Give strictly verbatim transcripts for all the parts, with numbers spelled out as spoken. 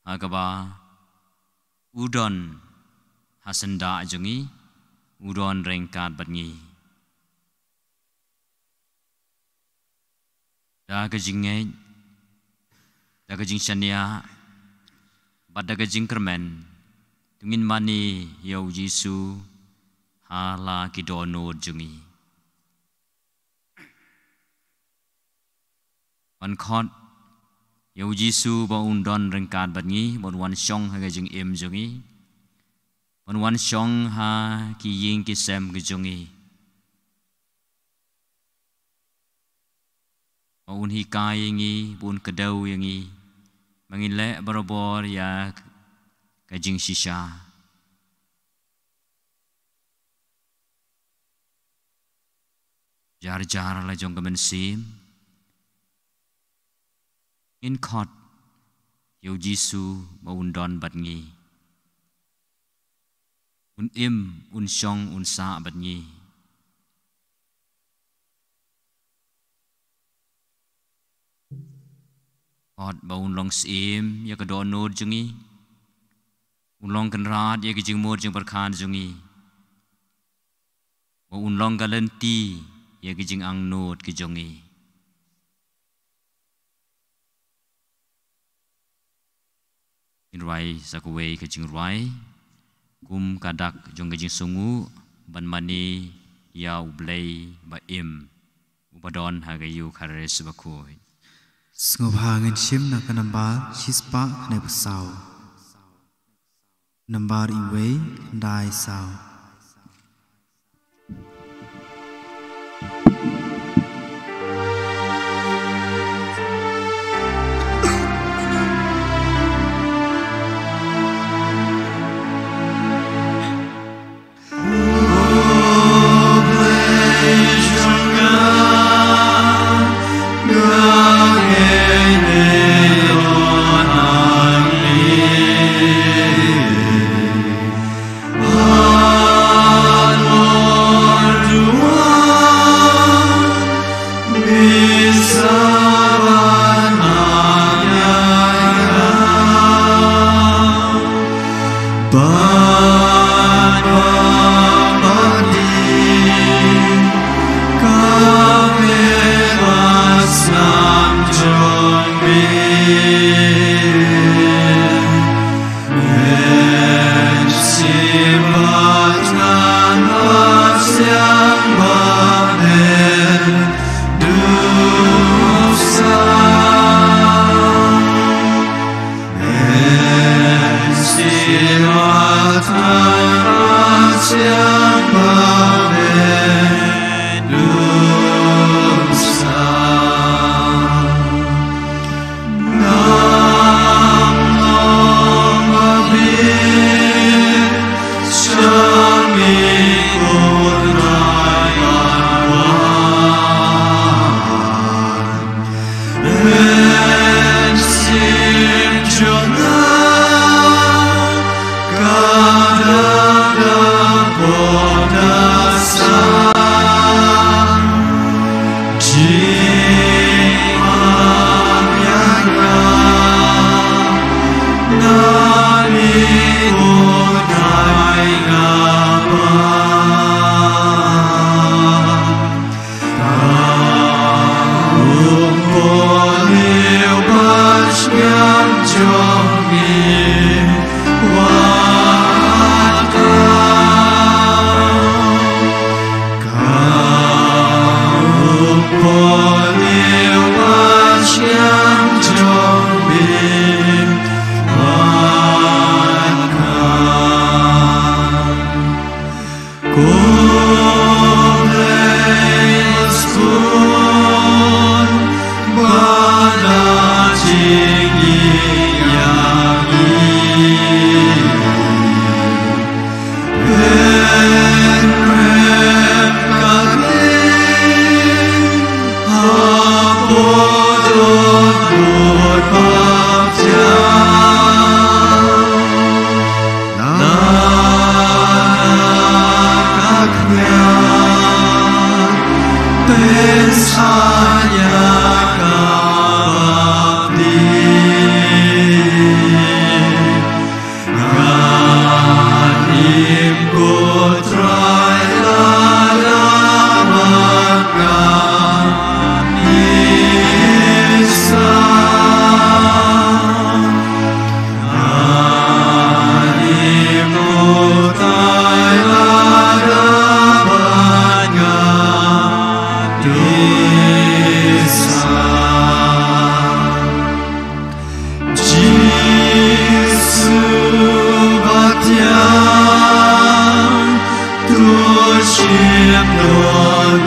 ha kaba u don ha syndah jong ngi, u don ryngkat bad ngi. Da ka jingngeit, da ka jingshaniah, bad da ka jingkyrmen, to ngin mane ïa u Jisu ha la ki dohnud jong ngi. Ban khot ïa u Jisu ba un don ryngkat bad ngi, ban wan shong ha ka jingim jong ngi, ban wan shong ha ki ïing ki sem ki jong ngi. Ba un hikai ïa ngi, ba un kdew ïa ngi, ba ngin leh barabor ïa ka jingshisha. Jar jar la jong ka mynsiem, ngin khot ïa u Jisu ba un don bad ngi. Un im, un shong, un sah bad ngi. Khot ba un long syiem ïa ka dohnud jong ngi. Un long kynrad ïa ka jingmut jingpyrkhat jong ngi. Ba un long ka lynti ïa ka jingangnud ka jong ngi. Ngin rwai sa kawei ka jingrwai kum ka dak jong ka jingsngewnguh ban mane ïa U Blei ba im, uba don ha ka Ïukharist bakhuid. Sngewbha ngin shim na ka nambar shispah khyndai phew saw. Nambar iwei khyndai saw.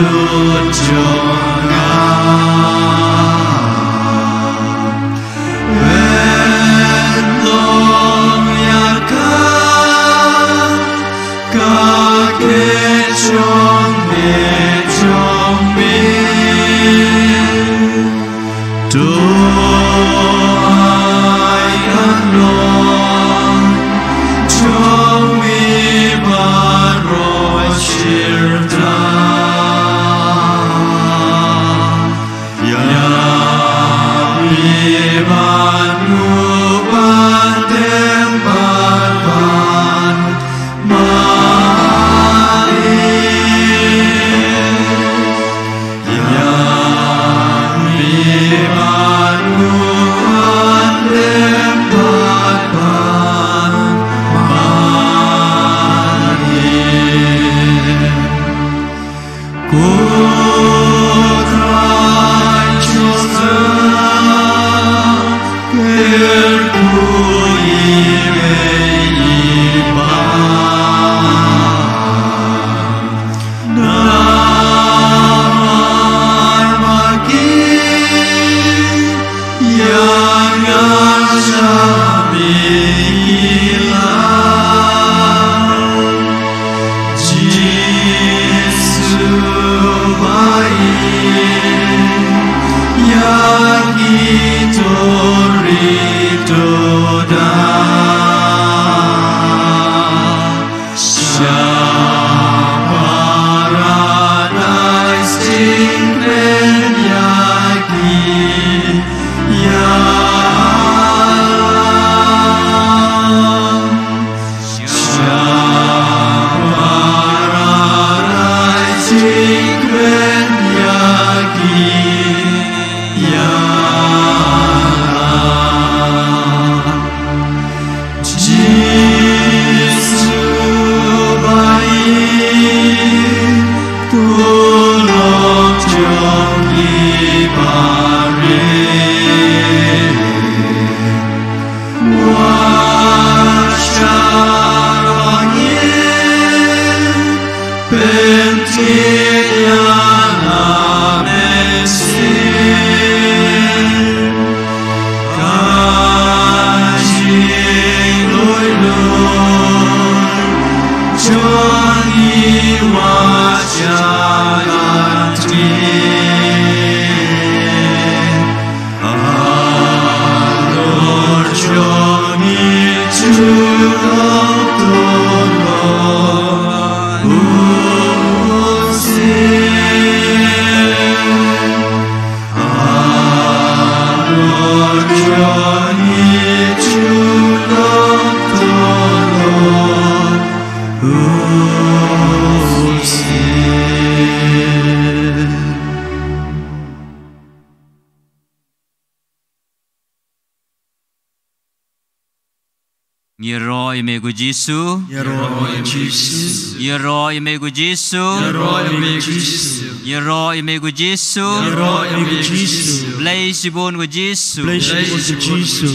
Lut jong nga, pynlong ïa ka, ka kyrteng jong me, jong me. To ai ka long jong me baroh shirta. Ïa me ban nguh ban dem bad ban mane. Ïa me ban nguh ban dem bad ban mane. Ko Trai jong nga, kyrkhu ïa me i Kpa. Namar ba ki ïa nga sha me ki la. Jisu ba ïeit ïa ki to ri to da. Sha Paradais jingkmen ïa ki ïa. Sha Paradais jingkmen ïa ki ïa. Jisu ba ïeit, tulop jong ki barit. Wat shah ba ïeit, pynthied ïa la mynsiem. Ka jingduwai jong ngi wat sha lynti. Halor jong ngi ju long to long u Sien. Halor jong ngi ju long to long u Sien. Ïaroh ïa me ko Jisu. Ïaroh ïa me ko Jisu. Ïaroh ïa me ko Jisu. Ïaroh ïa me ko Jisu. Ïaroh ïa me ko Jisu. Ïaroh ïa me ko Jisu. Blei shibun ko Jisu. Blei shibun ko Jisu.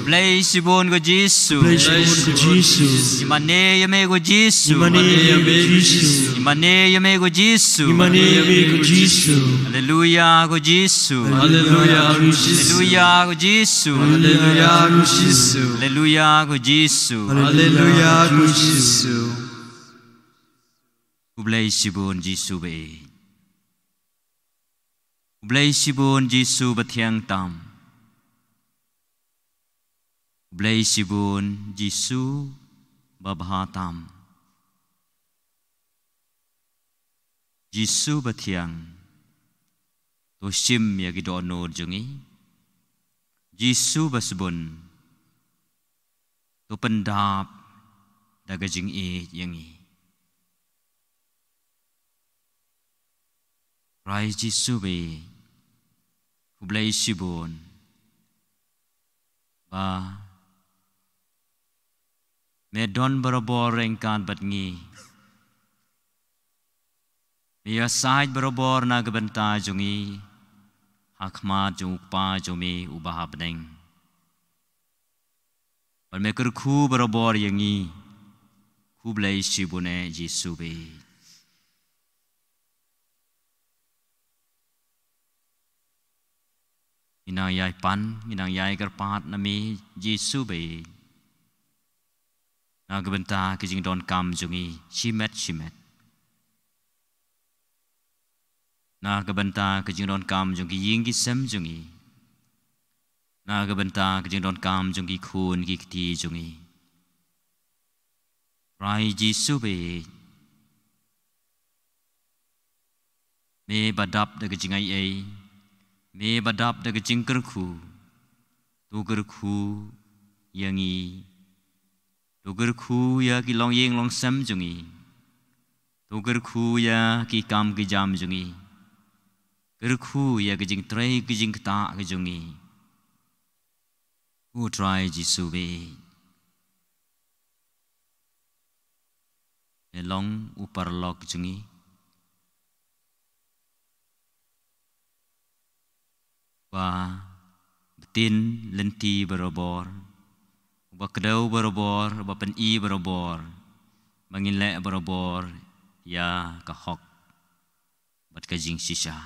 Blei shibun ko Jisu. Blei shibun ko Jisu. Ngi mane ïa me ko Jisu. Ngi mane ïa me ko Jisu. Ngi mane ïa me ko Jisu. Ngi mane ïa me ko Jisu. Haleluya ko Jisu. Haleluya ko Jisu. Haleluya ko Jisu. Haleluya ko Jisu. Haleluya ko Jisu. Haleluya ko Jisu. Khublei shibun Jisu ba ïeit. Khublei shibun Jisu ba thiang tam. Khublei shibun Jisu ba bha tam. Jisu ba thiang, to shim ïa ki dohnud jong ngi. Jisu ba sbun, to pyndap da ka jingïeit ïa ngi. Trai Jisu ba ïeit, khublei shibun ba me don barabor ryngkat bad ngi. Me ïasaid barabor na ka bynta jong ngi ha khmat jong u Kpa jong me uba ha bneng. Bad me kyrkhu barabor ïa ngi. Khublei shibun eh Jisu ba ïeit. Ngi nang ïai pan, ngi nang ïai kyrpad na me Jisu baieit, na ka bynta ka jingdonkam jong ngi shimet shimet, na ka bynta ka jingdonkam jong ki ïing ki sem jong ngi, na ka bynta ka jingdonkam jong ki khun ki kti jong ngi. Trai Jisu baieit, me ba dap da ka jingai ei, me ba dap da ka jingkyrkhu, to kyrkhu ïa ngi, to kyrkhu ïa ki longïing longsem jong ngi, to kyrkhu ïa ki kam ki jam jong ngi, kyrkhu ïa ka jingtrei ka jingktah ka jong ngi. Ko Trai Jisu baieit, me long u paralok jong ngi, ba btin lynti barabor, ba kdew barabor, ba pyni barabor, ba ngin leh barabor ïa ka hok bad ka jingshisha.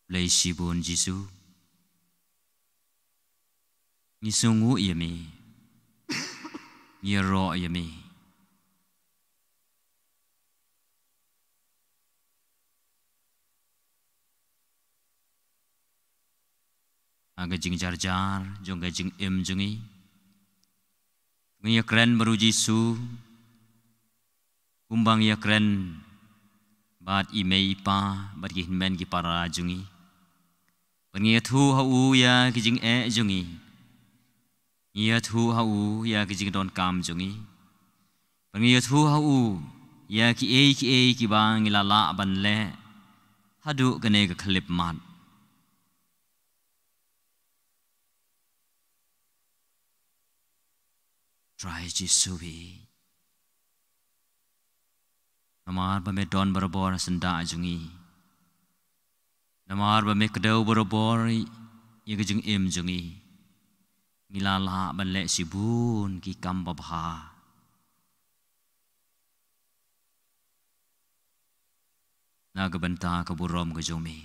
Blei shibun Jisu. Ngi sngewnguh ïa me. Ngi ïaroh ïa me. Ha ka jingjarjar jong ka jingim jong ngi, ngi ïakren bad u Jisu, kumba ngi ïakren bad i mei i pa bad ki hynmen ki para jong ngi. Bad ngi ïathuh ha u ïa ki jingeh jong ngi. Ngi ïathuh ha u ïa ki jingdonkam jong ngi. Bad ngi ïathuh ha u ïa kiei kiei kiba ngi la lah ban leh haduh kane ka khyllipmat. Trai Jisu baieit, namar ba me don barabor ha syndah jong ngi, namar ba me kdew barabor ïa ka jingim jong ngi, ngi la lah ban leh shibun ki kam babha na ka bynta ka burom ka jong me.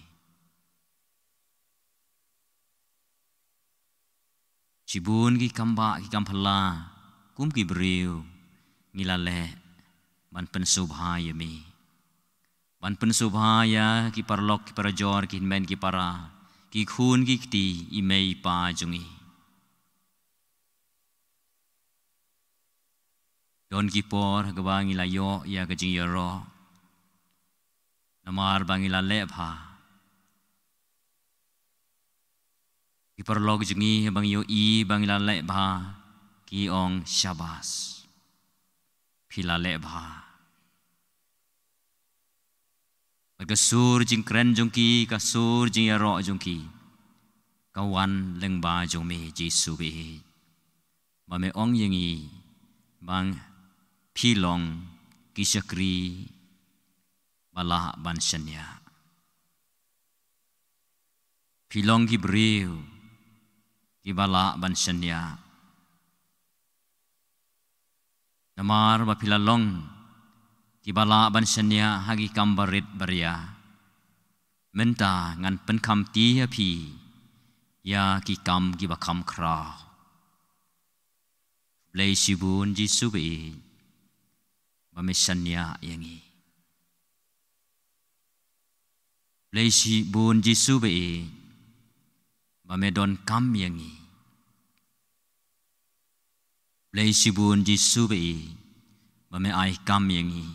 Shibun ki kam bah ki kam phylla kum ki briew ngi la leh ban pynsngewbha ïa me, ban pynsngewbha ïa ki paralok ki parajor, ki hynmen ki para, ki khun ki kti, i mei i pa jong ngi. Don ki por ha kaba ngi la ïoh ïa ka jingïaroh namar ba ngi la leh bha. Ki paralok jong ngi ba ngi ïohi ba ngi la leh bha, ki ong, "Shabas, phi la leh bha." Bad ka sur jingkren jong ki, ka sur jingïaroh jong ki, ka wan lyngba jong me Jisu baieit, ba me ong ïa ngi ba phi long ki shakri ba lah ban shaniah. Phi long ki briew kiba lah ban shaniah. Namar ba phi la long kiba lah ban shaniah ha ki kam barit baria, mynta ngan pynkham ti ha phi ïa ki kam kiba kham khraw. Blei shibun Jisu baieit, ba me shaniah ïa ngi. Blei shibun Jisu baieit, ba me donkam ïa ngi. Blei shibun Jisu baieit, ba me ai kam ïa ngi.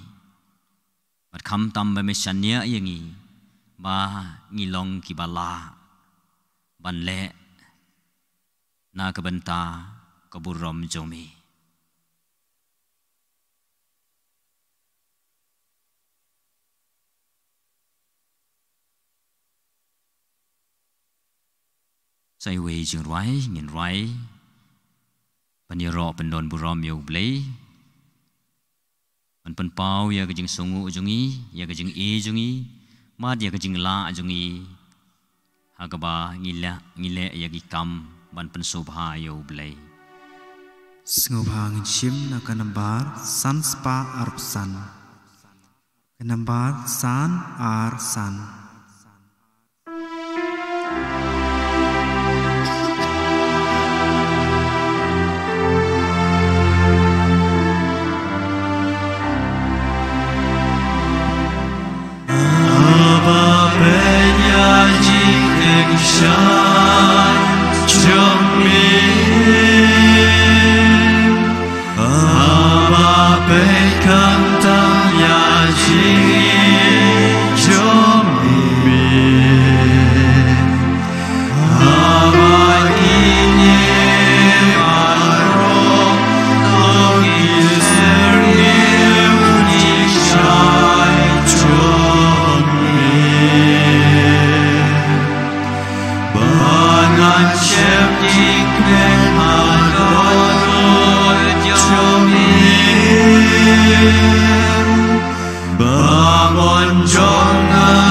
Bad khamtam ba me shaniah ïa ngi, ba ngi long kiba lah ban leh na ka bynta ka burom jong me. Sa iwei i jingrwai ngin rwai ban ïaroh pyndon burom ïa U Blei, ban pynpaw ïa ka jingsngewnguh jong ngi, ïa ka jingïeit jong ngi, bad ïa ka jinglah jong ngi ha kaba ngi leh, ngi leh ïa ki kam ban pynsngewbha ïa U Blei. Sngewbha ngin shim na ka nambar san spah arphew san. Ka nambar san ar san. Aba pynïaid jingkheiñ shai jong me. Aba peit khamtam ïa jingim jong me. Aba kine baroh long ki syrngiew jingshai jong me. Ba ngan shem jingkmen ha ka dohnud jong me. Ba mon jong nga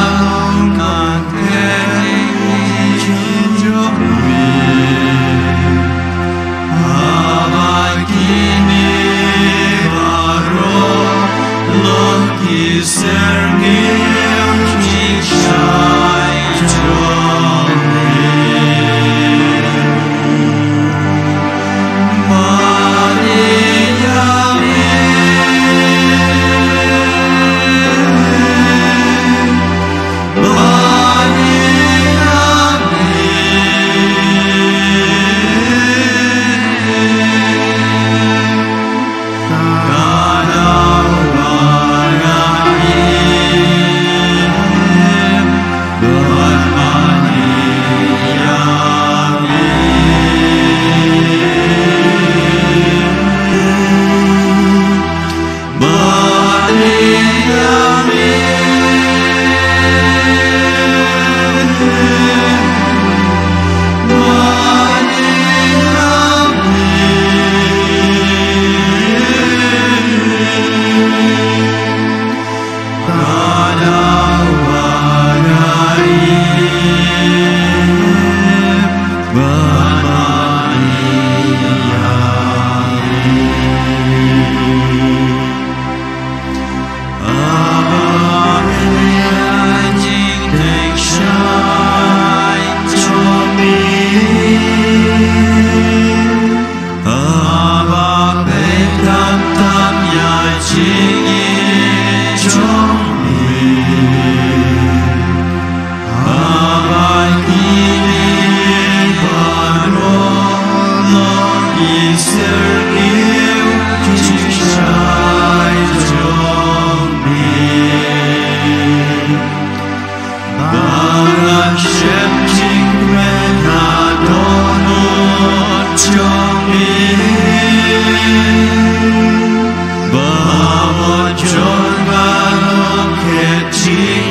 long ka kyrteng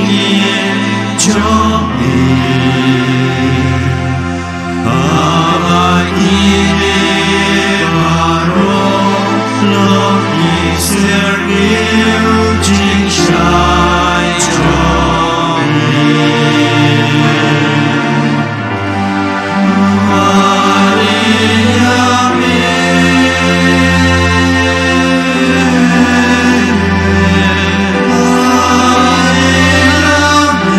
jong me. Aba kine baroh long ki syrngiew jingshai jong me. Mane ïa me. Mane ïa me.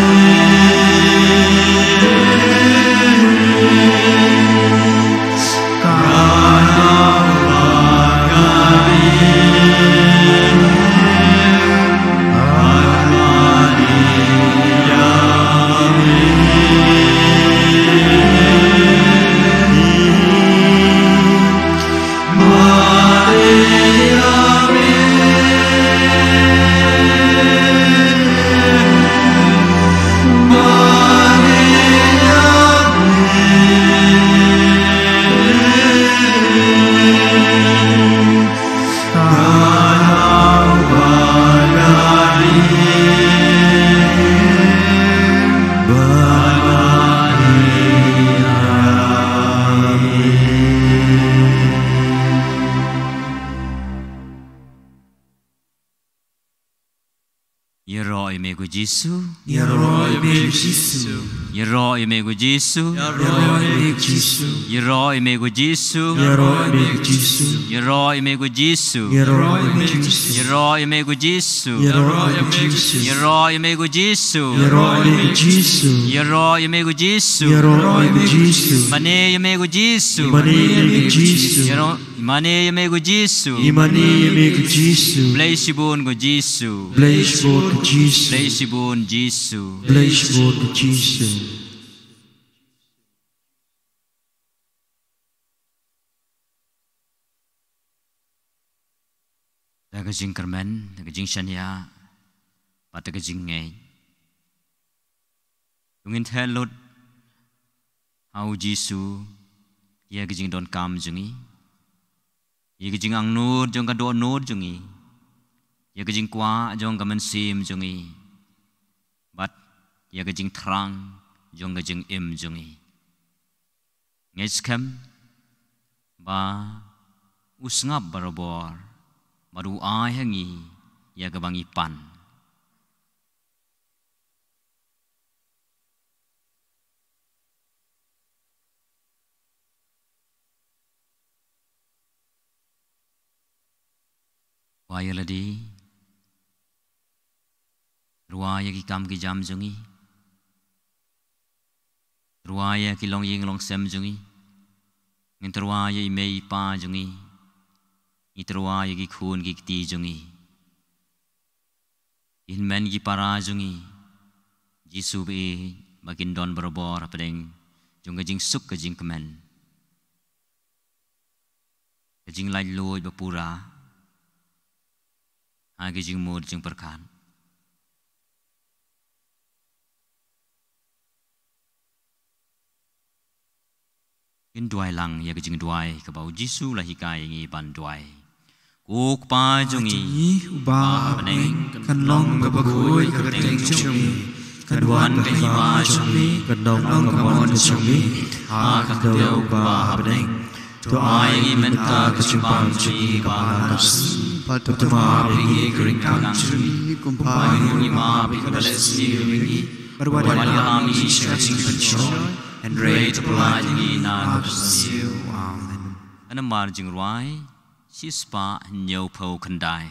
Ïaroh ïa me ko Jisu. Ïaroh ïa me ko Jisu. Ïaroh ïa me ko Jisu. Ïaroh ïa me ko Jisu. Ïaroh ïa me ko Jisu. Ïaroh ïa me ko Jisu. Ïaroh ïa me ko Jisu. Ïaroh ïa me ko Jisu. Ïaroh ïa me ko Jisu. Ïaroh ïa me ko Jisu. Ïaroh ïa me ko Jisu. Ïaroh ïa me ko Jisu. Ïaroh ïa me ko Jisu. Mane ïa me ko Jisu. Mane ïa me ko Jisu. Ïaroh, mane ïa me ko Jisu. Mane ïa me ko Jisu. Blei shibun ko Jisu. Blei shibun ko Jisu. Blei shibun Jisu. Blei shibun ko Jisu. Da ka jingkyrmen, da ka jingshaniah, bad da ka jingngeit, to ngin theh lut ha u Jisu ïa ka jingdonkam jong ngi, ïa ka jingangnud jong ka dohnud jong ngi, ïa ka jingkwah jong ka mynsiem jong ngi, bad ïa ka jingthrang jong ka jingim jong ngi. Ngeit skhem ba u sngap barabor bad u ai ha ngi ïa kaba ngi pan. Rwai ïa lade, rwai ïa ki kam ki jam jong ngi, rwai ïa ki longïing longsem jong ngi. Ngin rwai ïa i mei i pa jong ngi, ngin rwai ïa ki khun ki kti jong ngi. Ki hynmen ki para jong ngi, Jisu ba ïeit, ba kin don barabor hapdeng jong ka jingsuk ka jingkmen, ka jinglaitluid ba pura ha ka jingmut jingpyrkhat. Ngin duwai lang ïa ka jingduwai kaba u Jisu u la hikai ïa ngi ban duwai. Ko Kpa jong ngi uba ha bneng, kan long kaba khuid ka kyrteng jong me, kan wan ka hima jong me, kan long ka mon jong me ha ka khyndew uba ha bneng. To ai ïa ngi mynta ka jingpang jong ngi kaba ha la ka sngi, bad to map ïa ngi ka ryngkang jong ngi, kumba ngi map ïa kiba leh sniew ïa ngi, bad wat ïalam ngi sha ka jingpynshoi, hynrei to pyllait ngi na ka mynsiew. Amen. Ka namar jingrwai shispah hynñiewphew khyndai.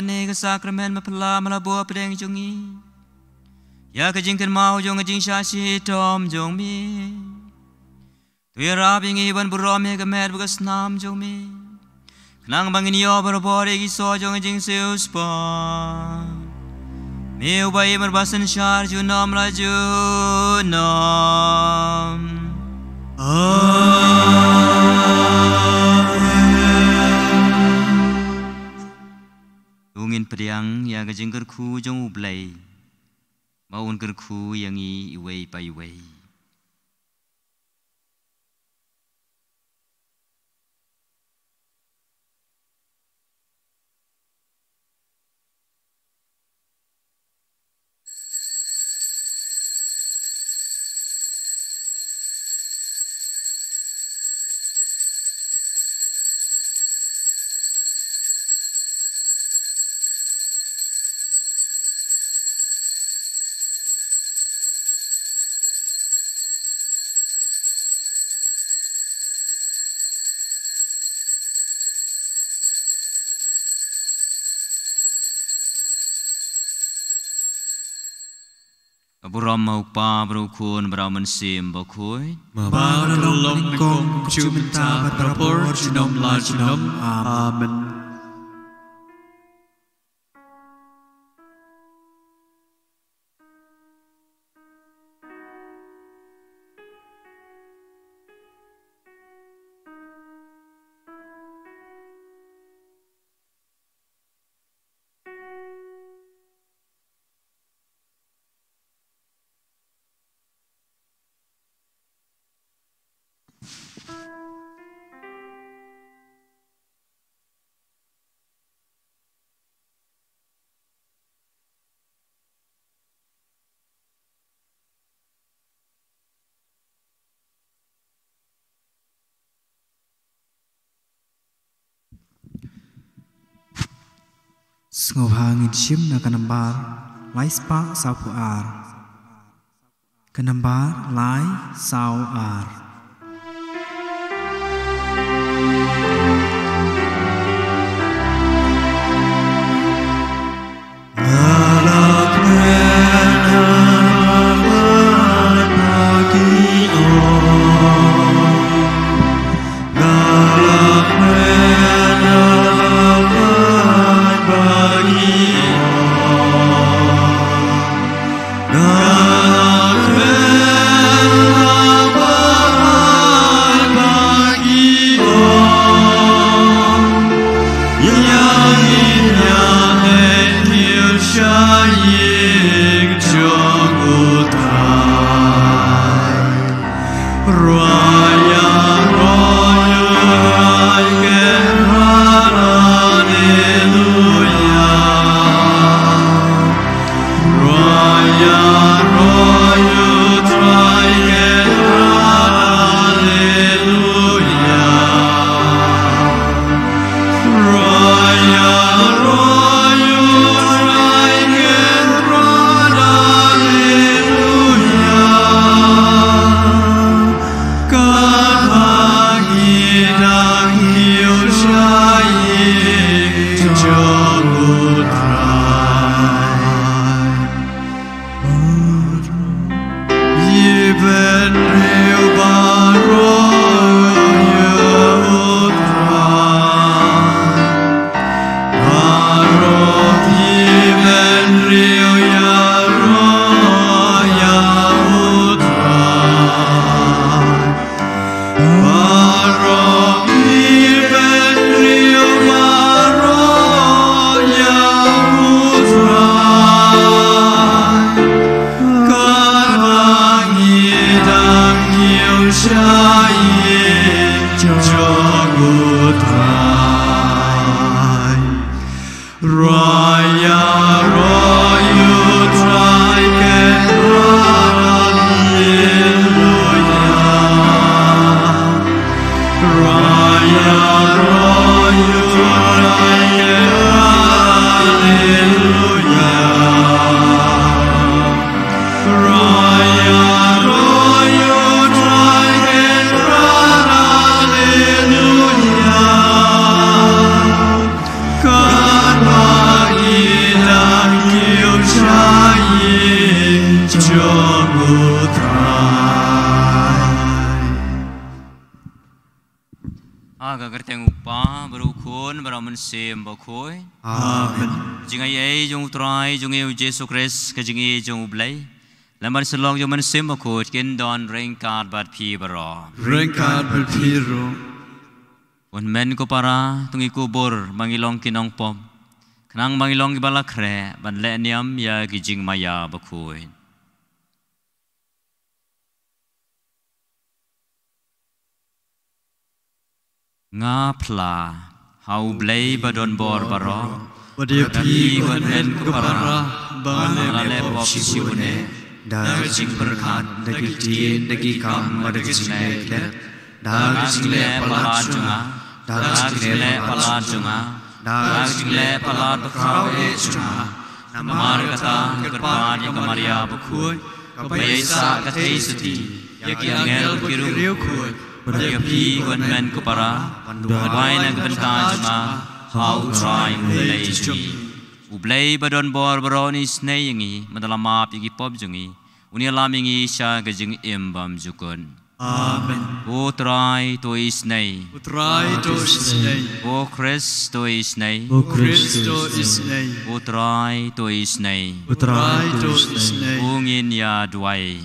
kane ka sakramen ba phi la, ba la buh hapdeng jong ngi ïa ka jingkynmaw jong ka jingshah shitom jong me. To ïarap ïa ngi ban burom ïa ka met bad ka snam jong me, khnang ba ngin ïoh barabor ïa ki soh jong ka jingsiewspah. Me uba im bad uba synshar junom la junom. Amen. To ngin pdiang ïa ka jingkyrkhu jong U Blei, ba un kyrkhu ïa ngi iwei pa iwei. Ka burom ha U Kpa bad U Khun bad U Mynsiem Bakhuid. Ba ka la long nyngkong, kumjuh mynta bad barabor, junom la junom. Amen. Sngewbha ngin shim na ka nambar lai spah sawphew ar. Ka nambar lai saw ar. Ha ka kyrteng U Kpa, bad U Khun, bad U Mynsiem Bakhuid. Amen. Jingaiei jong U Trai jong ngi U Jisu Khrist, ka jingïeit jong U Blei, lem bad synlong jong U Mynsiem Bakhuid, kin don ryngkat bad phi baroh. Ryngkat bad phi ruh. Ko hynmen ko para, to ngi kubur ba ngi long ki nongpop, khnang ba ngi long kiba la khreh ban leh niam ïa ki jingmaïa bakhuid. Nga phla ha U Blei ba don bor baroh, bad ïa phi ko hynmen ko para, ba nga la leh pop shibun eh, da ka jingpyrkhat, da ki ktien, da ki kam, bad da ka jingleh khlem, da ka jingleh palat jong nga, da ka jingleh palat jong nga, da ka jingleh palat bakhraw eh jong nga. Namar kata nga kyrpad ïa ka Maria Bakhuid, kaba ïaisah ka theisotti, ïa ki angel bad ki riewkhuid, bad ïa phi ko hynmen ko para, ban duwai na ka bynta jong nga ha U Trai U Blei jong ngi. U Blei ba don bor baroh un isynei ïa ngi, bad un ïalam ïa ki pop jong ngi, un ïalam ïa ngi sha ka jingim bymjukut. Amen. Ko Trai to isynei. Ko Trai to isynei. Ko Khrist to isynei. Ko Khrist to isynei. Ko Trai to isynei. Ko Trai to isynei. To ngin ïa duwai.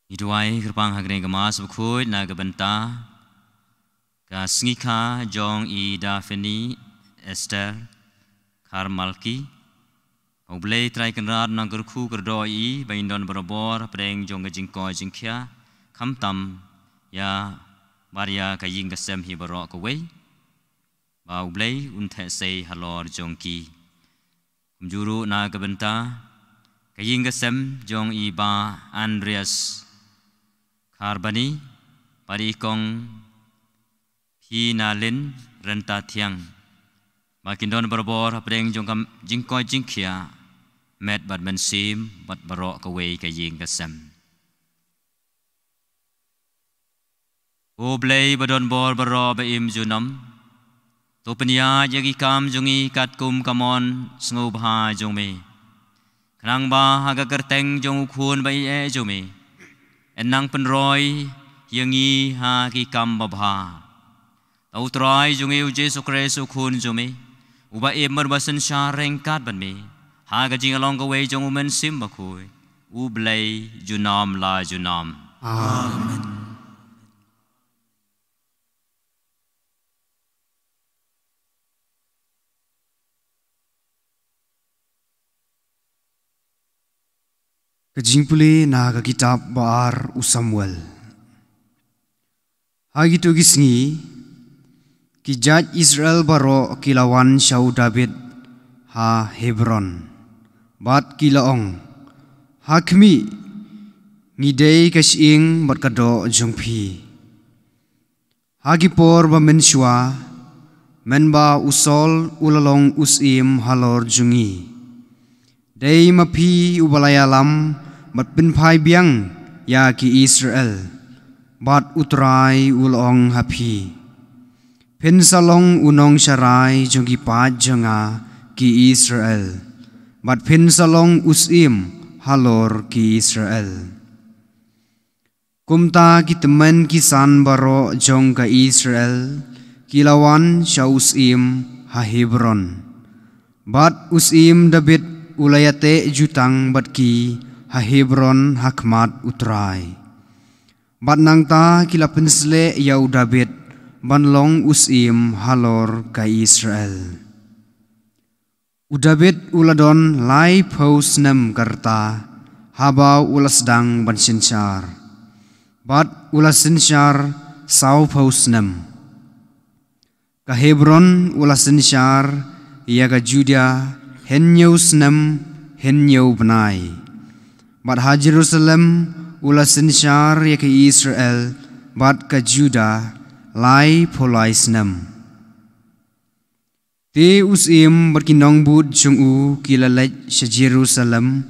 Ngi duwai kyrpang ha kane ka Mass bakhuid na ka bynta ka sngi kha jong i Daphne Esther Kharmalki. Ba U Blei Trai Kynrad un nang kyrkhu kyrdoh ïa i, ba in don barabor hapdeng jong ka jingkoit jingkhiah, khamtam ïa baroh ka ïing ka sem hi baroh kawei, ba U Blei un theh sei halor jong ki. Kumjuh ruh na ka bynta ka ïing ka sem jong i Bah Andreas Kharbani, bad i Kong Phinalin Ryntathiang, ba kin don barabor hapdeng jong ka jingkoit jingkhiah, met bad mynsiem, bad baroh kawei ka ïing ka sem. Ko Blei ba don bor baroh ba im junom, to pynïaid ïa ki kam jong ngi katkum ka mon sngewbha jong me, khnang ba ha ka kyrteng jong U Khun ba ïeit jong me, yn nang pynroi ïa ngi ha ki kam babha. To U Trai jong ngi U Jisu Khrist U Khun jong me, uba im bad uba synshar ryngkat bad me, ha ka jinglong kawei jong U Mynsiem Bakhuid, U Blei junom la junom. Amen. Ka jingpule na ka kitab ba ar u Samuel. Ha kito ki sngi, ki jait Israel baroh ki la wan sha u David ha Hebron, bad ki la ong, ha khmih, ngi dei ka shyieng bad ka doh jong phi. Ha ki por ba mynshuwa, mynba u Saul u la long u syiem halor jong ngi, dei ma phi uba la ïalam bad pynphai biang ïa ki Israel, bad U Trai u la ong ha phi, phin sa long u nongsharai jong ki paid jong nga ki Israel, bad phin sa long u syiem halor ki Israel. Kumta ki tymmen ki san baroh jong ka Israel ki la wan sha u syiem ha Hebron. Bad u syiem David u la ïateh jutang bad ki ha Hebron ha khmat U Trai. Bad nangta ki la pynsleh ïa u David ban long u syiem halor ka Israel. U David u la don laiphew snem ka rta haba u la sdang ban synshar, bad u la synshar sawphew snem. Ka Hebron u la synshar ïa ka Juda hynñiew snem hynñiew bnai, bad ha Jerusalem u la synshar ïa ka Israel bad ka Juda laiphew lai snem. Te u syiem bad ki nongbud jong u ki la leit sha Jerusalem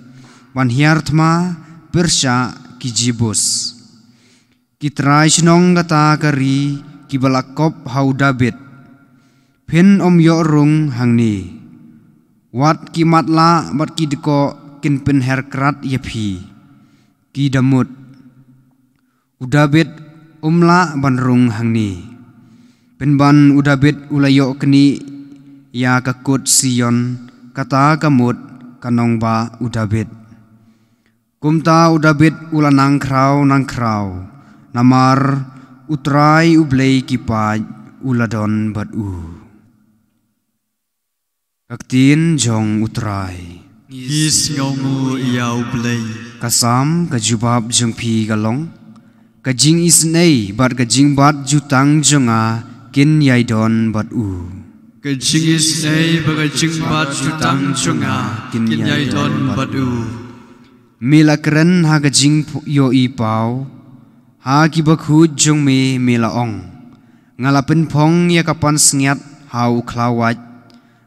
ban hiar thma pyrshah ki Jebus, ki trai shnong kata ka ri kiba la kop ha u David, phin ym ïoh rung hangne. Wat ki matlah bad ki dkoh kin pynher krat ïa phi. Ki da mut, u Dabid um lah ban rung hangne. Pynban u Dabid u la ïoh knieh ïa ka kut Sion, kata ka mut ka nongbah u Dabid. Kumta u Dabid u la nang khraw nang khraw, namar u Trai u Blei ki paid u la don bad u. Ka ktien jong u Trai. Ngi sngewnguh ïa u Blei. Ka Salm, ka jubab jong phi ka long: Ka jingisynei bad ka jingbat jutang jong nga kin ïai don bad u. Ka jingisynei bad ka jingbat jutang jong nga kin ïai don bad u. Me la kren ha ka jingïohi paw, ha ki bakhuid jong me me la ong: Nga la pynphong ïa ka pansngiat ha u khlawait,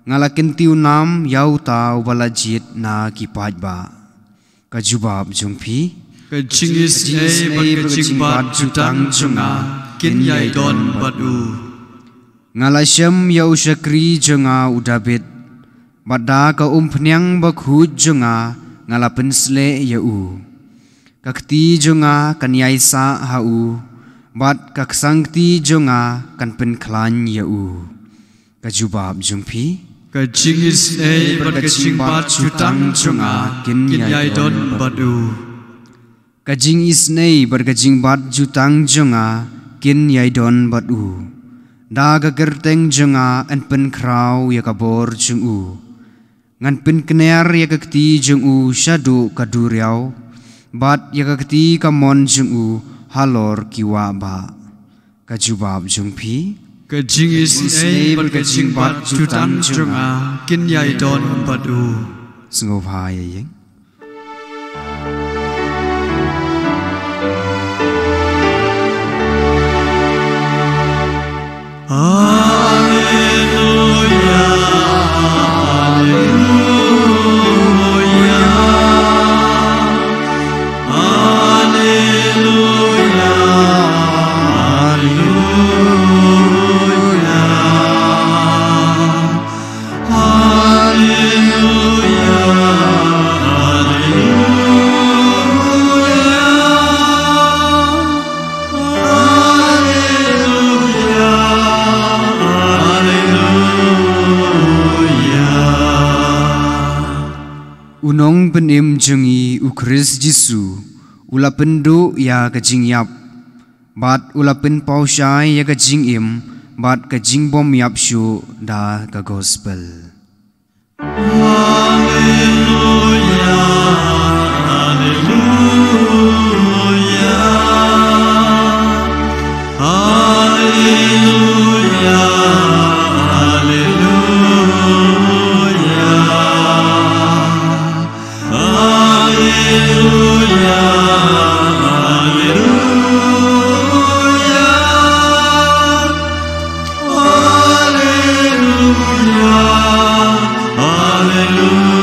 nga la kyntiew nam ïa uta uba la jied na ki paidbah. Ka jubab jong phi. Ka jingisynei bad ka jingbat jutang jong nga kin ïai don bad u. Nga la shem ïa u shakri jong nga u Dabid, bad da ka umphniang bakhuid jong nga nga la pynsleh ïa u. Ka kti jong nga kan ïai sah ha u, bad ka ksangkti jong nga kan pynkhlaiñ ïa u. Ka jubab jong phi. Ka jingisynei bad ka jingbat jutang jong nga kin ïai don bad u. Ka jingisynei bad ka jingbat jutang jong nga kin ïai don bad u. Da ka kyrteng jong nga yn pynkhraw ïa ka bor jong u. Ngan pynkner ïa ka kti jong u shaduh ka duriaw, bad ïa ka kti kamon jong u halor ki wah bah. Ka jubab jong phi. Ka jingisynei bad ka jingbat jutang jong nga kin ïai don bad u. Sngewbha ïa ïeng. U nongpynim jong ngi u Khrist Jisu u la pynduh ïa ka jingïap, bad u la pynpaw shai ïa ka jingim bad ka jingbymïap shuh da ka gospel. Haleluya, haleluya, haleluya, haleluya. Haleluya, haleluya, haleluya, haleluya.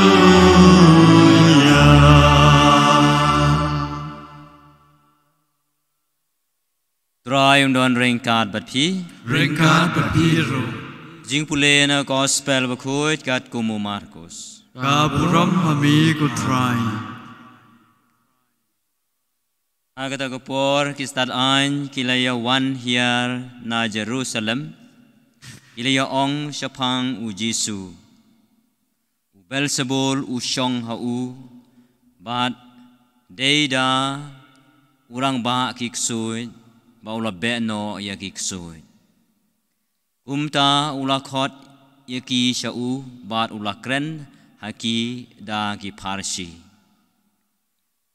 Trai un don ryngkat bad phi. Ryngkat bad phi ruh. Jingpule na Gospel bakhuid katkum u Markus. Ka burom ha me ko Trai. Ha kata ka por ki stad aiñ ki la ïa wan hiar na Jerusalem, ki la ïa ong shaphang u Jisu: U Belsebul u shong ha u, bad dei da u rangbah ki ksuid ba u la beh noh ïa ki ksuid. Kumta u la khot ïa ki sha u, bad u la kren ha ki da ki pharshi.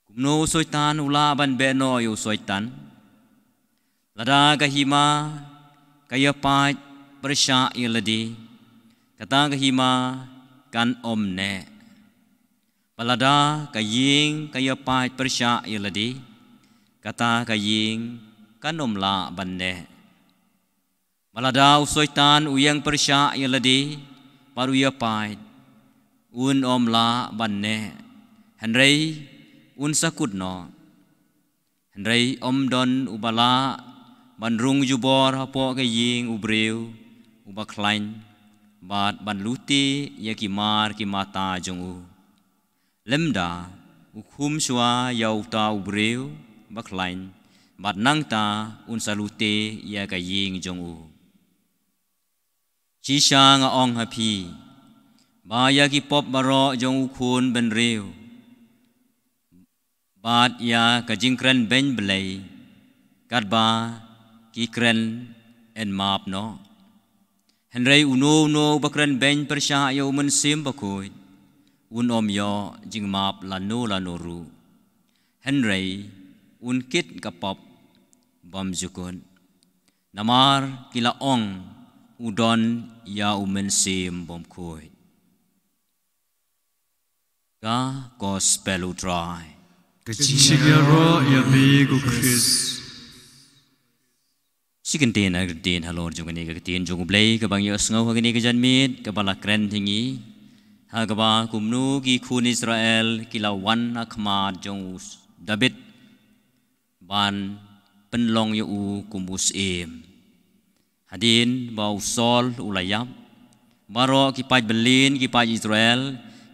Kumno u Soitan u lah ban beh noh ïa u Soitan? Lada ka hima ka ïa pait pyrshah ïa lade, kata ka hima kan ym neh. Bad lada ka ïing ka ïa pait pyrshah ïa lade, kata ka ïing kan ym lah ban neh. Bad lada u Soitan u ïeng pyrshah ïa lade bad u ïa pait, un ym lah ban neh, hynrei un sa kut noh. Hynrei ym don uba lah ban rung jubor hapoh ka ïing u briew uba khlaiñ, bad ban lute ïa ki mar ki mata jong u. Lymda u khum shuwa ïa uta u briew bakhlaiñ, bad nangta un sa lute ïa ka ïing jong u. Shisha nga ong ha phi, ba ïa ki pop baroh jong u khun bynriew bad ïa ka jingkren beiñ Blei, katba ki kren yn map noh. Hynrei uno uno uba kren beiñ pyrshah ïa u Mynsiem Bakhuid, un ym ïoh jingmap lano lano ruh. Hynrei un kit ka pop bymjukut. Namar ki la ong, u don ïa u Mynsiem Bakhuid. Ka Gospel u Trai. Ka jingshakri ïa me ko Khrist. Shi kyntien, kyntien halor jong kane ka ktien jong U Blei kaba ngi ïohsngew ha kane ka janmiet, kaba la kren ha ngi. Ha kaba kumno ki khun Israel ki la wan ha khmat jong u David ban pynlong ïa u kum u syiem. Hadien ba u Saul u la ïap, baroh ki paid byllien, ki paid Israel,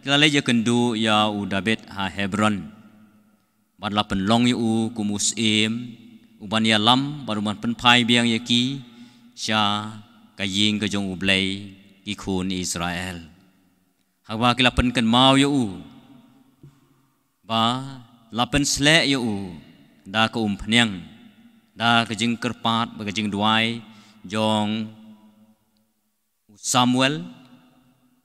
ki la leit ïakynduh ïa u David ha Hebron. Bad la pynlong ïa u kum u syiem, u ban ïalam, bad u ban pynphai biang ïa ki sha ka ïing ka jong U Blei, ki khun Israel. Haba ki la pynkynmaw ïa u, ba la pynsleh ïa u da ka umphniang, da ka jingkyrpad bad ka jingduwai jong u Samuel,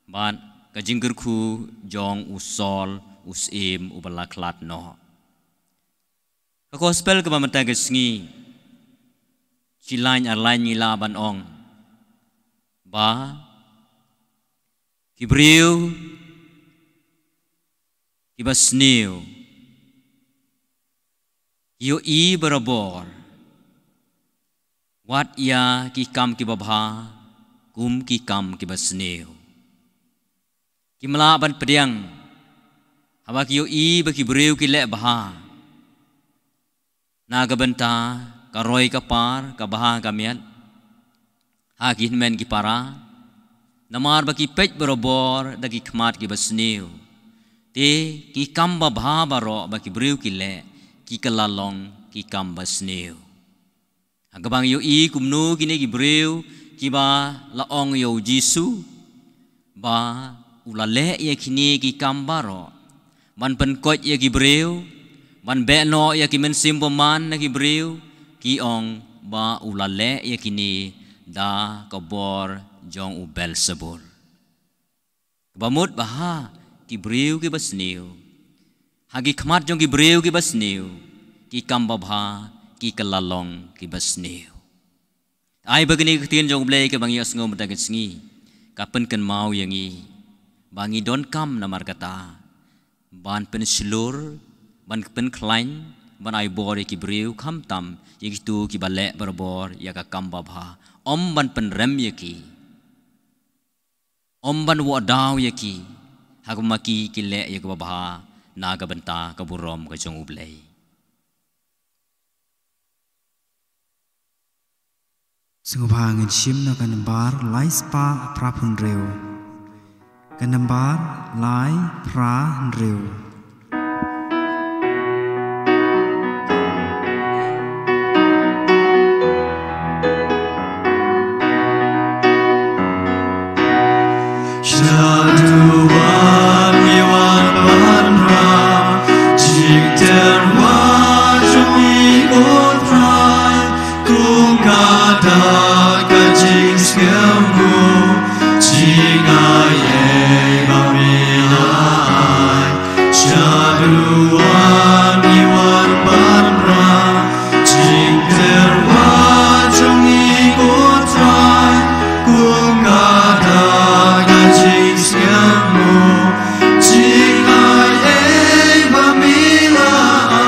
bad ka jingkyrkhu jong u Saul, u syiem uba la khlad noh. Ka Gospel kaba mynta ka sngi, shi laiñ ar laiñ ngi lah ban ong ba ki briew kiba sniew ki ïohi barabor wat ïa ki kam kiba bha kum ki kam kiba sniew. Kim lah ban pdiang haba ki ïohi ba ki briew ki leh bha na ka bynta ka roi ka par, ka bha ka miat ha ki hynmen ki para, namar ba ki peit barabor da ki khmat kiba sniew. Te ki kam babha baroh ba ki briew ki leh, ki kylla long ki kam basniew. Ha kaba ngi ïohi kumno kine ki briew kiba la ong ïa u Jisu ba u la leh ïa kine ki kam baroh ban pynkoit ïa ki briew, ban beh noh ïa ki mynsiem bymman na ki briew, ki ong ba u la leh ïa kine da ka bor jong u Belsebul. Kaba mut ba ha ki briew kiba sniew, ha ki khmat jong ki briew kiba sniew, ki kam babha ki kylla long kiba sniew. Ai ba kane ka ktien jong U Blei kaba ngi ïohsngew mynta ka sngi ka pynkynmaw ïa ngi ba ngi donkam namar kata ban pynshlur, ban pynkhlaiñ, ban ai bor ïa ki briew, khamtam ïa kito kiba leh barabor ïa ka kam babha, ym ban pynrem ïa ki, ym ban wad daw ïa ki, ha kaba ma ki ki leh ïa kaba bha na ka bynta ka burom ka jong U Blei. Sngewbha ngin shim na ka nambar lai spah phra phew hynriew. Ka nambar lai phra hynriew. Shaduwan ngi wan ban rah jingtyrwa jong ngi, ko Trai, kum ka dak ka jingsngewbha, jingai ei ba me la ai. Shaduwan ngi wan ban rah jingtyrwa jong ngi, ko Trai, kum ka dak ka jingsngewbha, jingai ei ba me la ai.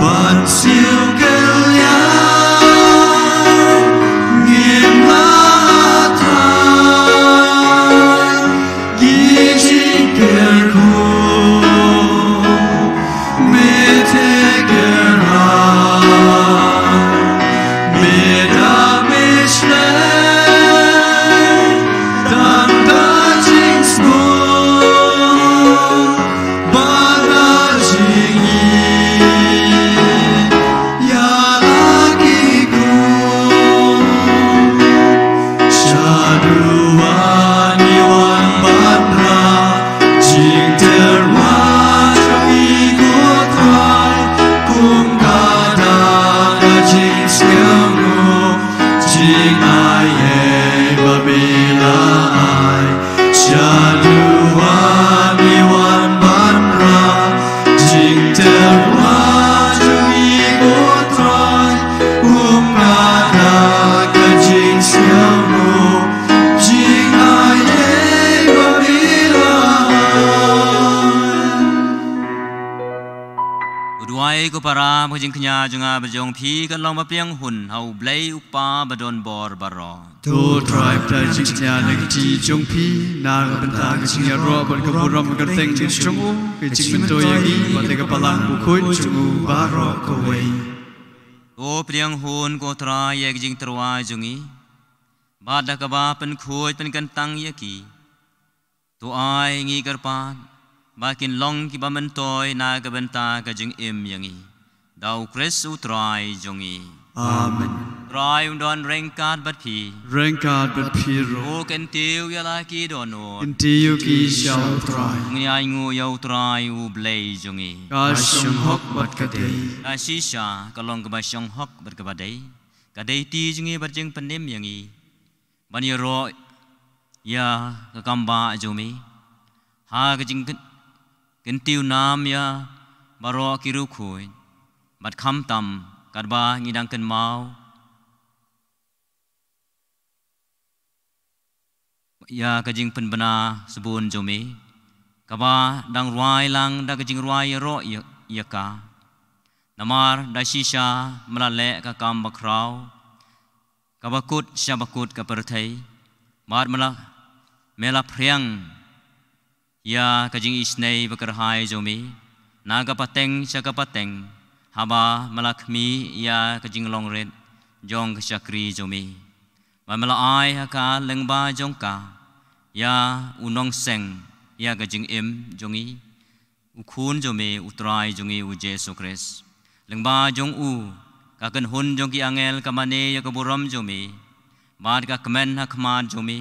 Ban siew kylliang ngi Jingaiei ba me la ai sha u, ba me wan ban rah jingtyrwa jong me, ko Trai, kum ka da ka jingsngewbha. Jingaiei ba me la ai. Ko duwai, ko para, ba ka jingkñia jong nga bad jong phi kan long ba pdiang hun ha U Blei U Kpa ba don bor baroh. To Trai, pdiang jingkñia na ka kti jong phi na ka bynta ka jingïaroh bad ka burom ka kyrteng jong u, ka jingmyntoi ïa ngi bad ïa ka Balang Bakhuid jong u baroh kawei. To pdiang hun, ko Trai, ïa ka jingtyrwa jong ngi bad da kaba pynkhuid pynkyntang ïa ki. To ai ngi kyrpad ba kin long kiba myntoi na ka bynta ka jingim ïa ngi, da U Khrist U Trai jong ngi. Amen. Trai un don ryngkat bad phi. Ryngkat bad phi ruh. Ko kyntiew ïa la ki dohnud. Kyntiew ki sha U Trai. Ngi ainguh ïa U Trai U Blei jong ngi. Ka shong hok bad ka dei. Ka shisha ka long kaba shong hok bad kaba dei. Ka dei ti jong ngi bad jingpynim ïa ngi ban ïaroh ïa ka kam ba jong me ha ka jingkyn-, kyntiew nam ïa baroh ki riewkhuid, bad khamtam katba ngi dang kynmaw ïa ka jingpynbna sbun jong me, kaba dang rwai lang da ka jingrwai ïaroh ïa, ïa ka. Namar da shisha me la leh ka kam bakhraw, kaba kut sha ba kut ka pyrthei, bad me la, me la phriang ïa ka jingisynei bakyrhai jong me na ka pateng sha ka pateng, haba me la khmih ïa ka jinglong rit jong ka shakri jong me. Bad me la ai ha ka lyngba jong ka ïa u nongseng ïa ka jingim jong ngi, u Khun jong me, U Trai jong ngi U Jisu Khrist. Lyngba jong u ka kynhun jong ki angel ka mane ïa ka burom jong me, bad ka kmen ha khmat jong me.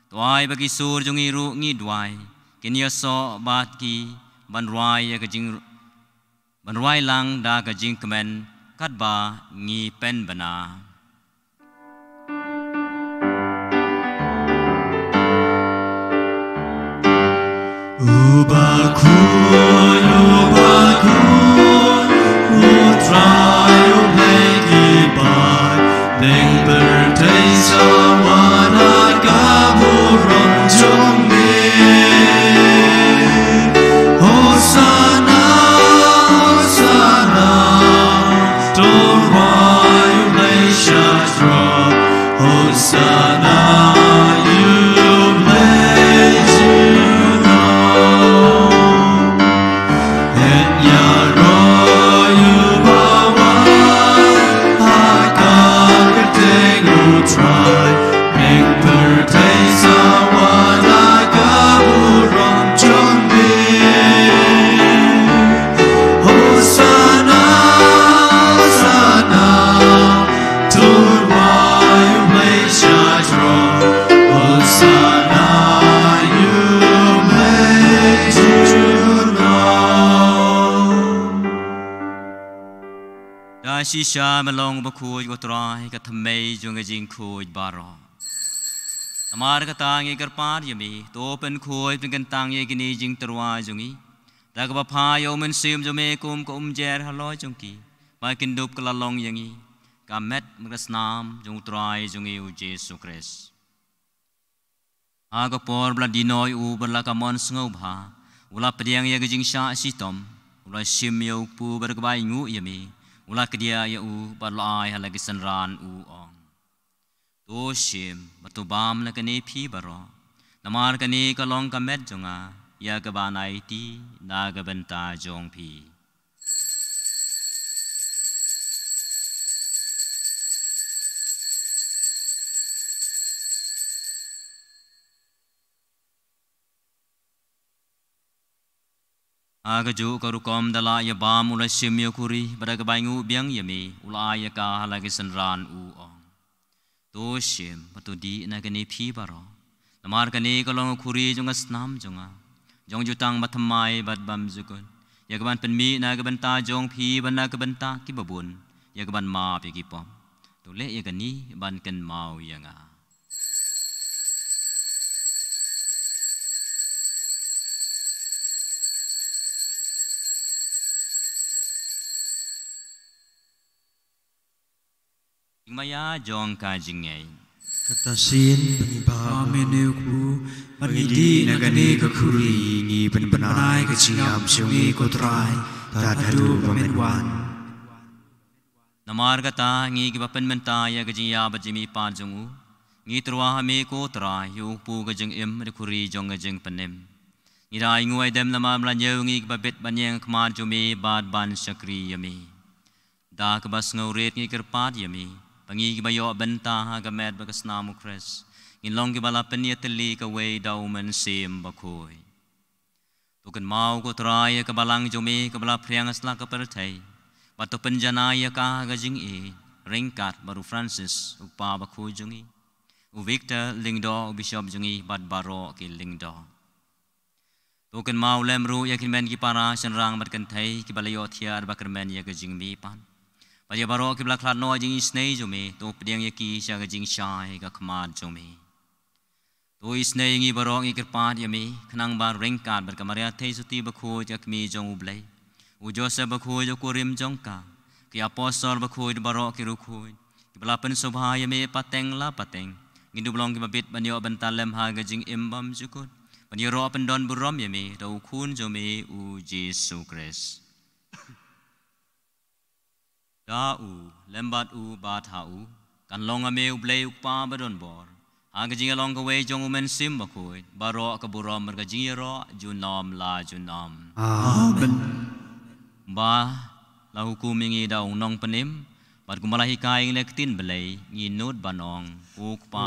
To ai ba ki sur jong ngi ruh, ngi duwai, kin ïasoh bad ki ban rwai ïa ka jing, ban rwai lang da ka jingkmen katba ngi pynbna. Uba khuid, uba khuid, U Trai U Blei ki paid, dang pyrthei sa wan ha ka burom jong me. Hosana, Hosana, to rwai U Blei shatro. Hosana ïa U Blei junom. Yn ïaroh ïa uba wan ha ka kyrteng U Trai. Ïing pyrthei sa wan ha ka burom jong me. Hosana, Hosana, to rwai U Blei shatro. Hosana ïa U Blei junom. Da shisha me long bakhuid, ko Trai, ka thymmei jong ka jingkhuid baroh. Namar kata ngi kyrpad ïa me, to pynkhuid pynkyntang ïa kine ki jingtyrwa jong ngi da kaba phah ïa U Mynsiem jong me kum ka umjer halor jong ki, ba kin dup ka la long ïa ngi ka met bad ka snam jong U Trai jong ngi U Jisu Khrist. Ha ka por ba la dino ïa u bad la ka mon sngewbha, u la pdiang ïa ka jingshah shitom, u la shim ïa u kpu bad da kaba ainguh ïa me, u la kdiah ïa u bad u la ai ha la ki synran, u ong: To shim bad to bam na kane phi baroh, namar kane ka long ka met jong nga, ïa kaban aiti na ka bynta jong phi. Ha kajuh ka rukom da la ïa bam, u la shim ïa u khuri bad da kaba ainguh biang ïa me, u la ai ïa ka ha la ki synran, u ong: To shim bad to dih na kane phi baroh, namar kane ka long ka khuri jong ka snam jong nga, jong jutang bathymmai bad bymjukut, ïa kaban pynmih na ka bynta jong phi bad na ka bynta kiba bun, ïa kaban map ïa ki pop. To leh ïa kane ban kynmaw ïa nga. Jingmaïa jong ka jingngeit. Kata sien ba ngi ba. Amen. Ïa u Kpu, ba ngi dih na kane ka khuri, ngi pynbna ïa ka jingïap jong me ko Trai, tad haduh ba men wan. Namar kata, ngi kiba pynmynta ïa ka jingïap bad jingmihpat jong u, ngi tyrwa ha me ko Trai, ïa u Kpu ka jingim, da khuri jong ka jingpynim. Ngi da ainguh aidem namar ba la ñiew ngi kiba bit ban ïeng ha khmat jong me bad ban shakri ïa me. Da kaba sngewrit ngi kyrpad ïa me, ba ngi kiba ïoh bynta ha ka met bad ka snam u Khrist, ngin long kiba la pynïatylli kawei da u Mynsiem Bakhuid. To kynmaw ko Trai ïa ka balang jong me kaba la phriang ha slak ka pyrthei, bad to pynjanai ïa ka ha ka jingïeit, ryngkat bad u Francis, u kpa bakhuid jong ngi, u Victor Lyngdoh, u bishop jong ngi, bad baroh ki Lyngdoh. To kynmaw lem ruh ïa ki hynmen ki para shynrang bad kynthei kiba la ïohthiah bad kyrmen ïa ka jingmihpat, bad ïa baroh kiba la khlad noh ha jingisynei jong me, to pdiang ïa ki sha ka jingshai ha khmat jong me. To isynei ïa ngi baroh, ngi kyrpad ïa me, khnang ba ryngkat bad ka Maria Theisotti bakhuid, ka Kmie jong u Blei, u Joseph bakhuid, u kurim jong ka, ki apostol bakhuid, baroh ki riewkhuid kiba la pynsngewbha ïa me pateng la pateng, ngin dup long kiba bit ban ïoh bynta lem ha ka jingim bymjukut, ban ïaroh pyndonburom ïa me da u Khun jong me u Jisu Khrist. Da u, lem bad u, bad ha u, kan long ha me u Blei u Kpa badonbor, ha ka jingïalong kawei jong u Mynsiem Bakhuid, baroh ka burom bad ka jingïaroh junom la junom. Amen. Ba la hukum ïa ngi da u Nongpynim, bad kumba la hikai ïa ngi na ka ktien Blei, ngin nud ban ong: U Kpa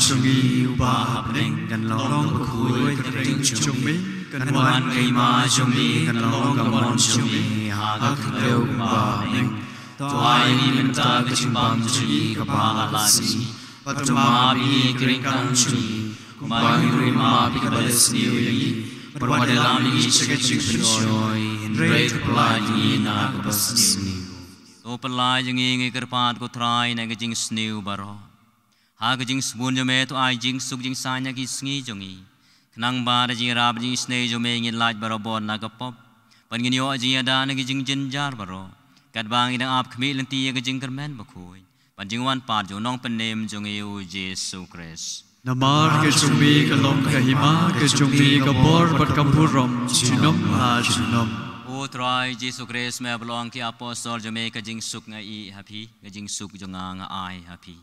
jong ngi uba ha bneng, kan long bakhuid ka kyrteng jong me, kan wan ka hima jong me, kan long ka mon jong me ha ka khyndew kumba ha bneng. To ai ïa ngi mynta ka jingbam jong ngi kaba ha la sngi, bad to map ïa ngi ki ryngkang jong ngi, kumba ngi ruh ngi map ïa kiba leh sniew ïa ngi, bad wat ïalam ïa ngi sha ka jingpynshoi, hynrei to pyllait ïa ngi na kaba sniew. To pyllait ïa ngi, ngi kyrpad ko Trai, na ka jingsniew baroh. Ha ka jingsbun jong me to ai jingsuk jingsaiñ ha ki sngi jong ngi, khnang ba da jingïarap jingisynei jong me ngin lait barabor na ka pop, bad ngin ïoh jingïada na ki jingjynjar baroh, katba ngi dang ap khmih lynti ïa ka jingkyrmen bakhuid bad jingwan pat jong u Nongpynim jong ngi u Jisu Khrist. Namar ka jong me ka long ka hima, ka jong me ka bor bad ka burom junom la junom. O Trai Jisu Khrist, me ba la ong ki apostol jong me: Ka jingsuk nga ïeh ha phi, ka jingsuk jong nga nga ai ha phi.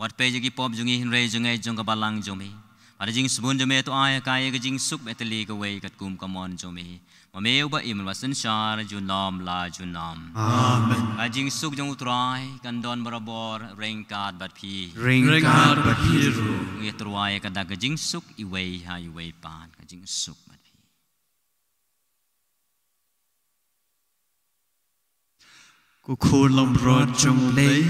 Wat peit ïa ki pop jong ngi, hynrei jong ngi jong ka balang jong me. Bad ha ka jingsbun jong me to ai ha ka ïa ka jingsuk ba ïatylli kawei katkum ka mon jong me, ma me uba im bad uba synshar junom la junom. Amen. Ka jingsuk jong u Trai kan don barabor ryngkat bad phi. Ryngkat bad phi ruh. Ngi tyrwa ïa ka dak ka jingsuk iwei ha iwei pat. Ka jingsuk bad phi. Ko Khun langbrot jong U Blei,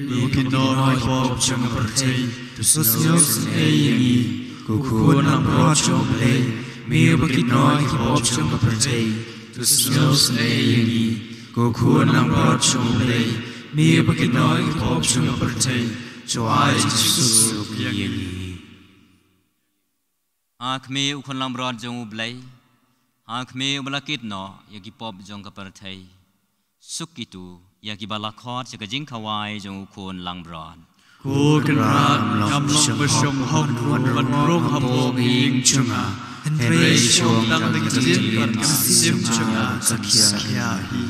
me uba kit noh ïa ki pop jong ka pyrthei, to sngewsynei ïa ngi. Ko Khun langbrot jong U Blei, me uba kit noh ïa ki pop jong ka pyrthei, to sngewsynei ïa ngi. Ko Khun langbrot jong U Blei, me uba kit noh ïa ki pop jong ka pyrthei, to ai jingsuk ïa ngi. Ha khmih, U Khun langbrot jong U Blei, ha khmih, uba la kit noh ïa ki pop jong ka pyrthei. Suk kito ïa kiba la khot sha ka jingkhawai jong U Khun langbrot. Ko Kynrad, ngam long ba shong hok ruh ban rung hapoh ka ïing jong nga, hynrei shong tang da ka ktien bad ka mynsiem jong nga kan sa khia hi.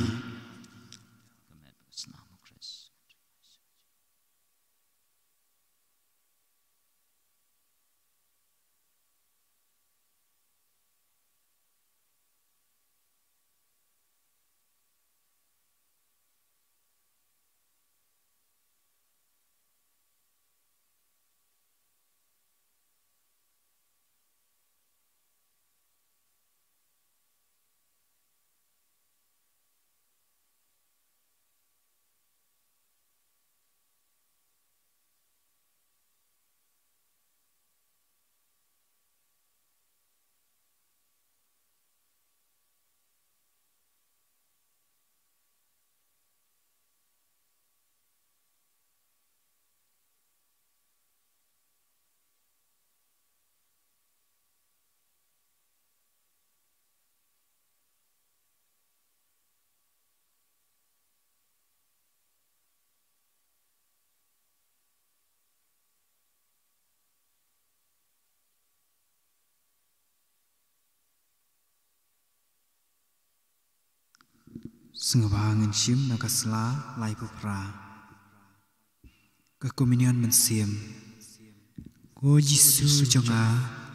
Sngewbha ngin shim na ka sla laiphew phra. Ka Komunion Mynsiem. Ko Jisu jong nga,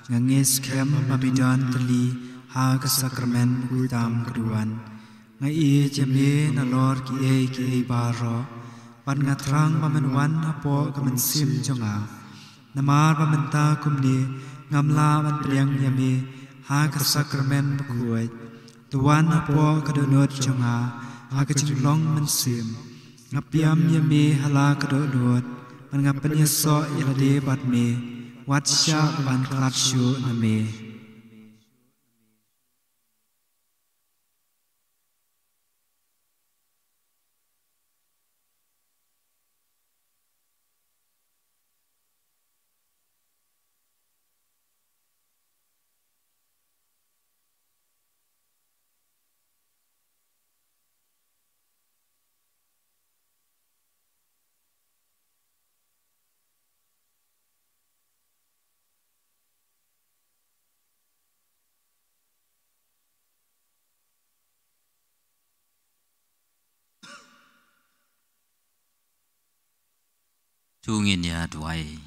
nga ngeit skhem ba me don tylli ha ka sakramen bakhuid tam ka duwan. Nga ïeit ïa me nalor kiei kiei baroh, bad nga thrang ba men wan hapoh ka mynsiem jong nga. Namar ba mynta kumne ngam lah ban pdiang ïa me ha ka sakramen bakhuid. To wan hapoh ka dohnud jong nga ha ka jinglong mynsiem. Nga pdiang ïa me ha la ka dohnud, bad nga pynïasoh ïa lade bad me, wat shah ban khlad shuh na me. To ngin ïa duwai.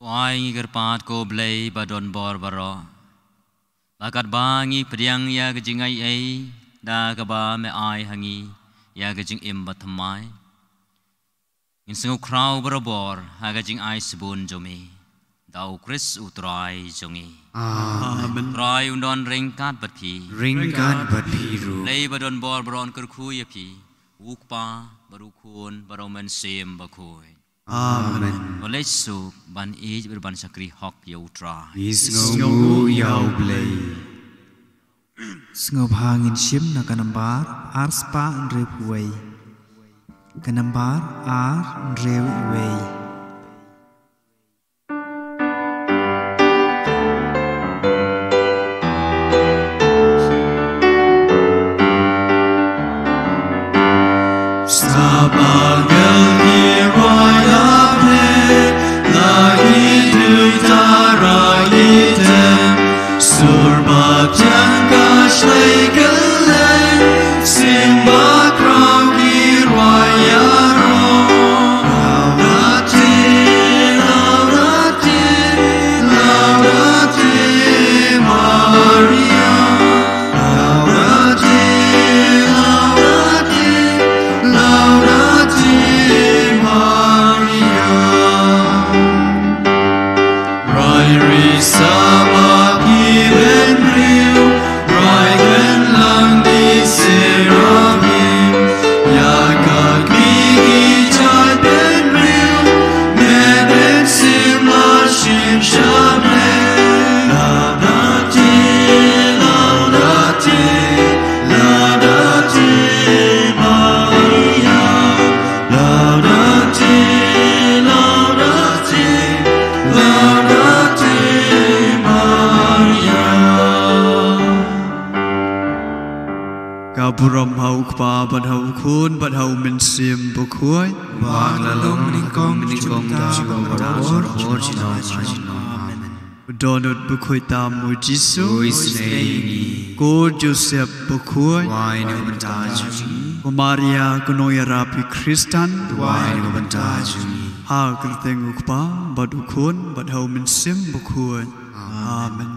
Duwai ngi kyrpad ko Blei ba don bor baroh, ba katba ngi pdiang ïa ka jingaiei da kaba me ai ha ngi ïa ka jingim bathymmai, ngin sngewkhraw barabor ha ka jingai shibun jong me, da U Khrist U Trai jong ngi. Amen. Trai un don ryngkat bad phi. Ryngkat bad phi ruh. Blei ba don bor baroh un kyrkhu ïa phi, U Kpa bad U Khun bad U Mynsiem Bakhuid. Amen. To leit suk ban ïeit bad ban shakri hok ïa U Trai. Ngi sngewnguh ïa U Blei. Sngewbha ngin shim na ka nambar ar spah hynriewphew wei. Ka nambar ar hynriewphew wei. Sa ba ngi rwai ïa me, la ngi duh tara ngi tem, sur ba tang ka shlei kylleng, sim ba khraw ngi rwai ïaroh. Laudate, laudate, laudate Maria. Laudate, laudate, laudate Maria. Rai ri sa ba ki bynriew, rai kynlang ki serafim, ïa ka kmie ki jait bynriew, me Mynsiem Lashiem Shamlei. Laudate, laudate, laudate Maria. Laudate, laudate, laudate Maria. Ka burom ha U Kpa bad ha U Khun bad ha U Mynsiem Bakhuid. Ba la long nyngkong, nyngkong, nyngkong, nyngkong, nyngkong. Amen. Dohnud bakhuid tam U Jisu. Isynei ïa ngi. Ko Joseph bakhuid. Duwai na ka bynta jong ngi. Ko Maria ka nongïarap ïa ki Khristan. Duwai na ka bynta jong ngi. Ha ka kyrteng U Kpa bad U Khun bad ha U Mynsiem Bakhuid. Amen. Amen.